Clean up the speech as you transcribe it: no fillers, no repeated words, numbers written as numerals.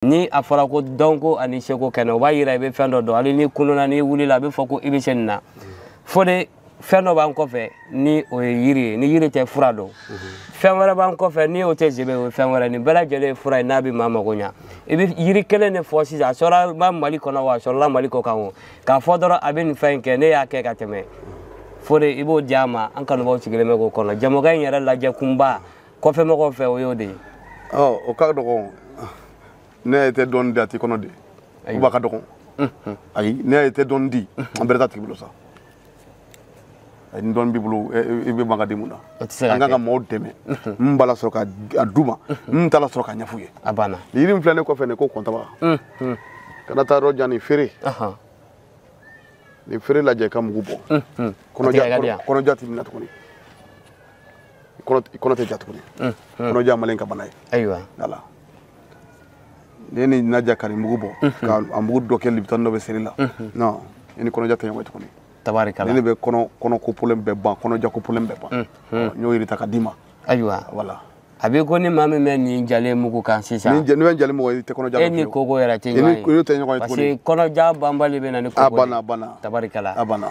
Ni a fɔra ko dɔnko ani seko kɛnɛ, o b'a yira i bɛ fɛn dɔ dɔn. Hali ni kununa, n'i wulila, a bɛ fɔ ko i bɛ se nin na. Fo de fɛn dɔ b'an kɔfɛ ni o ye yiri ye. Ni yiri tɛ, fura don. Fɛn wɛrɛ b'an kɔfɛ, ni o tɛ zebe, o ye fɛn wɛrɛ. Nin bɛɛ lajɛlen ye fura ye n'a bɛ maa mago ɲa. I bɛ yiri kelen de fɔ sisan, a sɔrɔla ba Mali kɔnɔ wa, a sɔrɔla Mali kɔ kan o, k'a fɔ dɔrɔn a bɛ nin fɛn in kɛ, ne y'a kɛ ka tɛmɛ. Fo de i b'o di a ma. An kanubaaw sigilen bɛ k'o kɔnɔ. Jamukan in yɛrɛ lajɛ kunba kɔfɛmɔgɔw fɛ, o y'o de ye. Ɔ, o ka dɔgɔn. Ne tɛ dɔɔni di, a t'i kɔnɔ de. O b'a ka dɔgɔn. Ayi, ne ye tɛ dɔɔni di, an bɛrɛ t'a tigi bolo sa. Ayi, ni dɔɔni b'i bolo, i bɛ ban ka di mun na? O tɛ se ka An kan kɛ. ka maaw dɛmɛ. Min b'a la sɔrɔ ka a d'u ma, min t'a la sɔrɔ ka ɲɛf'u ye. A banna. Yiri min filɛ ne kɔfɛ nin ko kɔntaba. Kana taa yɔrɔ jan, nin feere. Nin feere lajɛ ka mugu bɔ. A tigɛ ka di yan. Kɔnɔja t'i minɛ tuguni. Kɔnɔ tɛ ja tuguni. Kɔnɔja maliyɛn ka bana ye. Voilà. Ni ye nin naja ka nin mugu bɔ, ka a mugu dɔ kɛ Lipton dɔ bɛ seri la, non, i ni kɔnɔja tɛ ɲɔgɔn ye tuguni. Tabarikala. Ni ne bɛ kɔnɔ kɔnɔ ko problème bɛɛ ban, kɔnɔja ko problème bɛɛ ban. N y'o yiri ta ka d'i ma. Voilà. A bɛ ko ni maa min bɛ nin jalen mugu kan sisan, Ni bɛ jali mɔgɔ, i tɛ kɔnɔja e dɔn ni fiyewu. koko yɛrɛ tɛ I ni ɲɔgɔn ye. i n'o tɛ ɲɔgɔn ye Parce tuguni. que kɔnɔja banbali bɛ na ni A koko banna, de. a banna. Tabarikala. A banna.